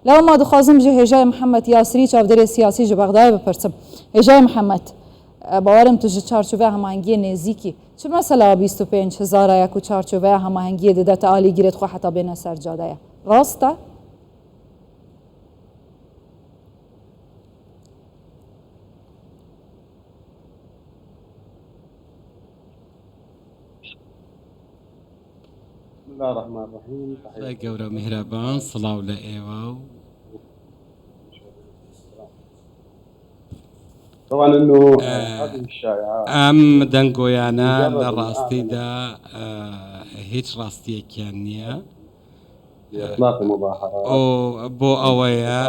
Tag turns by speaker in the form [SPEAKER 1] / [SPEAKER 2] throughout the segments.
[SPEAKER 1] Lewma dixwazim ji Hêjayê Mihemed Yasirî çavdêrê siyasî ji Bexdayê bipirsim. Hêjayê Mihemed, bawerim tu ji çarçoveya hemahengiyê nêzîk î. Çi mesela 25 hezara ye ku çarçoveya hemahengiyê dide te alîgirê xwe heta bêne ser cadeye? Rast e?
[SPEAKER 2] خوای گەورە میهرەبان سڵاو لە ئێوە و. ئەم دەنگۆیانە لە ڕاستیدا هیچ ڕاستیەکیان نییە بۆ ئەوەیە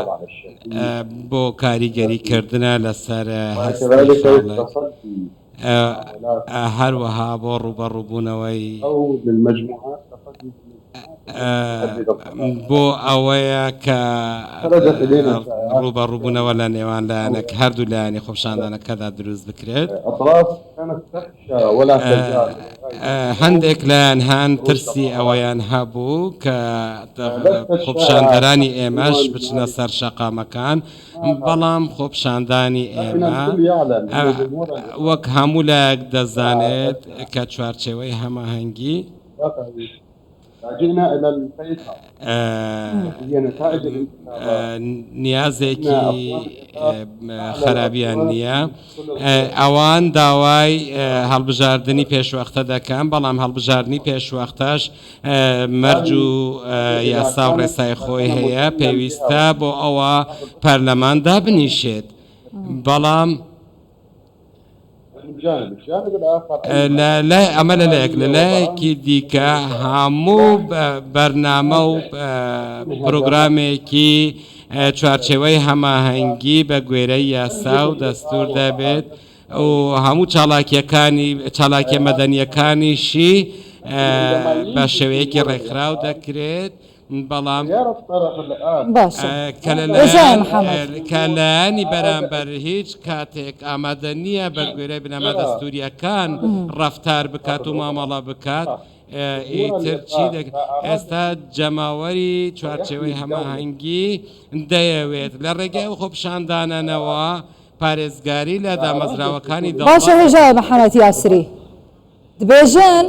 [SPEAKER 2] بۆ کاریگەری کردنە لەسەر هەستی خەڵک. هەروەها بۆ ڕووبەڕووبوونەوەی بۆ ئەوەیە کە ڕووبەڕووبوونەوە لە نێوان لایەنەک هەردوو لایەنی خۆپیشاندانەکەدا دروست بکرێت. هەندێک لایەن هەن ترسی ئەوەیان هەبوو کە خۆپیشاندەرانی ئێمەش بچنە سەر شەقامەکان، بەڵام خۆپیشاندانی ئێمە وەک هەموو لایەک دەزانێت کە چوارچێوەی هەماهەنگی نیازێکی خەرابیان نییە. ئەوان داوای هەڵبژاردنی پێشوەختە دەکەن، بەڵام هەڵبژاردنی پێشوەختەش مەرج و یاسا و ڕێسای خۆی هەیە، پێویستە بۆ ئەوە پەرلەمان دابنیشێت، بەڵام لە ئەمە لەلایەک، لەلایەکی دیکە هەموو بەرنامە و پرۆگرامێکی چوارچێوەی هەماهەنگی بە گوێرەی یاسا و دەستوور دەبێت و هەموو چالاکیەکانی چالاکیە مەدەنیەکانیشی بە شێوەیەکی ڕێکخراو دەکرێت بەڵام
[SPEAKER 1] باشە هێژایە محەمەد.
[SPEAKER 2] کە لایەنی بەرامبەر هیچ کاتێک ئامادە نییە بە گوێرەی بنەما دەستوورییەکان ڕەفتار بکات و مامەڵە بکات، ئیتر چی دەکرێت؟ ئێستا جەماوەری چوارچێوەی هەماهەنگی دەیەوێت لە ڕێگەی ئەو خۆپیشاندانانەوە پارێزگاری لە دامەزراوەکانی
[SPEAKER 1] باشە
[SPEAKER 2] دەوڵەت
[SPEAKER 1] هێژایە
[SPEAKER 2] بکات.
[SPEAKER 1] محەمەد یاسری. دبێژن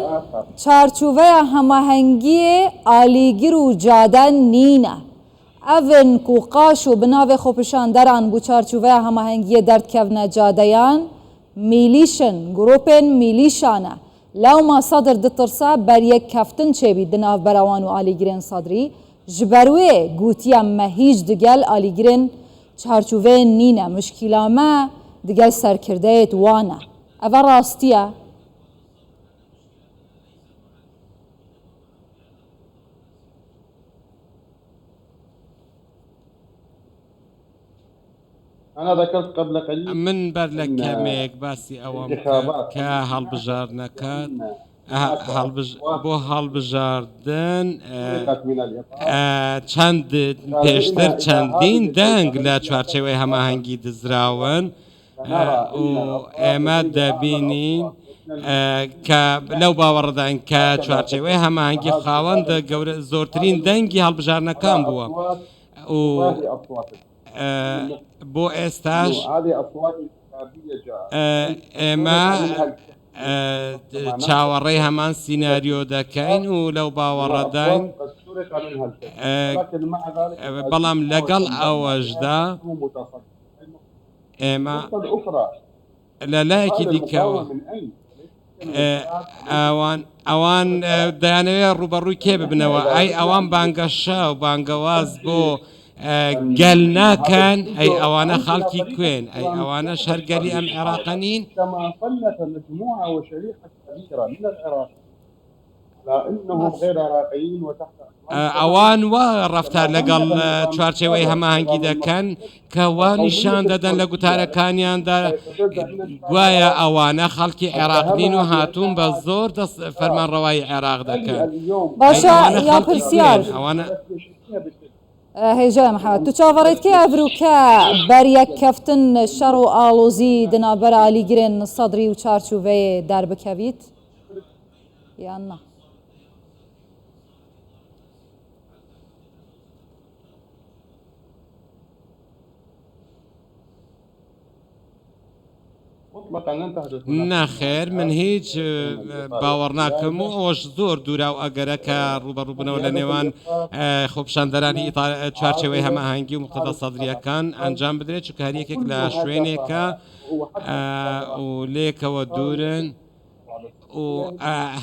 [SPEAKER 1] چارچوڤەیا هەماهەنگیێ ئالیگر و جادە نینە. ئەڤن کو قاش و bi navê xwepişanderan bû çarçoveya hemahengiyê derdikevne cadeyan, mîlîşin, grûpên mîlîşan e. Lewma Sedr ditirse beryek keftin çêbî di navbera wan û alîgirên Sedrî, ji ber wê gotiye me hîç digel alîgirên çarçoveyê nîne, muşkîla me digel serkirdeyêt wan e. Eve rastî ye?
[SPEAKER 2] من بەر لە کەمێک باسی ئەوەم کرد کە هەڵبژاردنەکە بۆ هەڵبژاردن چەند پێشتر چەندین دەنگ لە چوارچێوەی هەماهەنگی دزراون و ئێمە دەبینین کە لەو باوەڕداین کە چوارچێوەی هەماهەنگی خاوەن گەورە زۆرترین دەنگی هەڵبژاردنەکان بووە و بۆ ئێستاش ئێمە چاوەڕێی هەمان سیناریۆ دەکەین و لەو باوەڕەداین، بەڵام لەگەڵ ئەوەشدا ئێمە لە لایەکی دیکەوە ئەوان ئەوان دەیانەوێت ڕووبەڕووی کێ ببنەوە؟ ئەی ئەوان بانگەشە و بانگەواز بۆ گەل ناکەن؟ ئەی ئەوانە خەڵکی کوێن؟ ئەی ئەوانەش هەر گەلی ئەم عێراقە نین؟ ئەوان وا ڕەفتار لەگەڵ چوارچێوەی هەماهەنگی دەکەن کە وا نیشان دەدەن لە گوتارەکانیاندا گوایە ئەوانە خەڵکی عێراق نین و هاتوون بە زۆر دەست فەرمانڕەوایی عێراق دەکەن.
[SPEAKER 1] باشە
[SPEAKER 2] ئەوانە
[SPEAKER 1] یا
[SPEAKER 2] خەڵکی
[SPEAKER 1] پرسیار
[SPEAKER 2] کوێن؟ ئەوانە
[SPEAKER 1] هێژای محەمەد تو چاوەڕێت کەی ئەڤروکە بەریەککەفتن شەڕ و ئاڵۆزی di navbera alîgirên Sedrî û Çarçoveyê derbikevît یان نا؟
[SPEAKER 2] نەخێر من هیچ باوەڕ ناکەم و ئەوەش زۆر دوورە و ئەگەرە کە ڕووبەڕووبوونەوە لە نێوان خۆپیشاندەرانی چوارچێوەی هەماهەنگی و موقتەدا سەدرییەکان ئەنجام بدرێت، چونکە هەر یەکێک لە شوێنێکە و لێکەوە دوورن و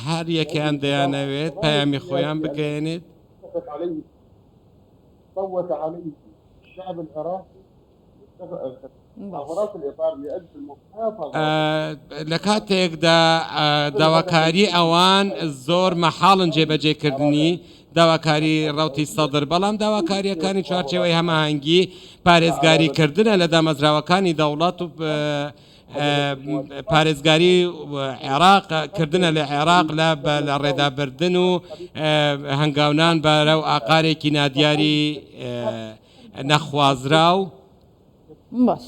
[SPEAKER 2] هەر یەکیان دەیانەوێت پەیامی خۆیان بگەیەنێت. لە کاتێکدا داواکاری ئەوان زۆر مەحاڵن جێبەجێکردنی داواکاری ڕەوتی سەدر، بەڵام داواکارییەکانی چوارچێوەی هەماهەنگی پارێزگاری کردنە لە دامەزراوەکانی دەوڵەت و پارێزگاری عێراق کردنە لە عێراق لە بە لە ڕێدابردن و هەنگاونان بەرەو ئاقارێکی نادیاری نەخوازراو.
[SPEAKER 1] باش.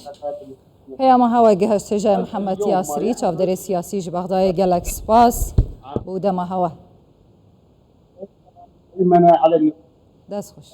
[SPEAKER 1] پەیاما هەوای گەهشت هێژای محەممەد یاسری چاودێرێ سیاسی ji Bexdayê gelek spas bû dema hewa. Dest xweş.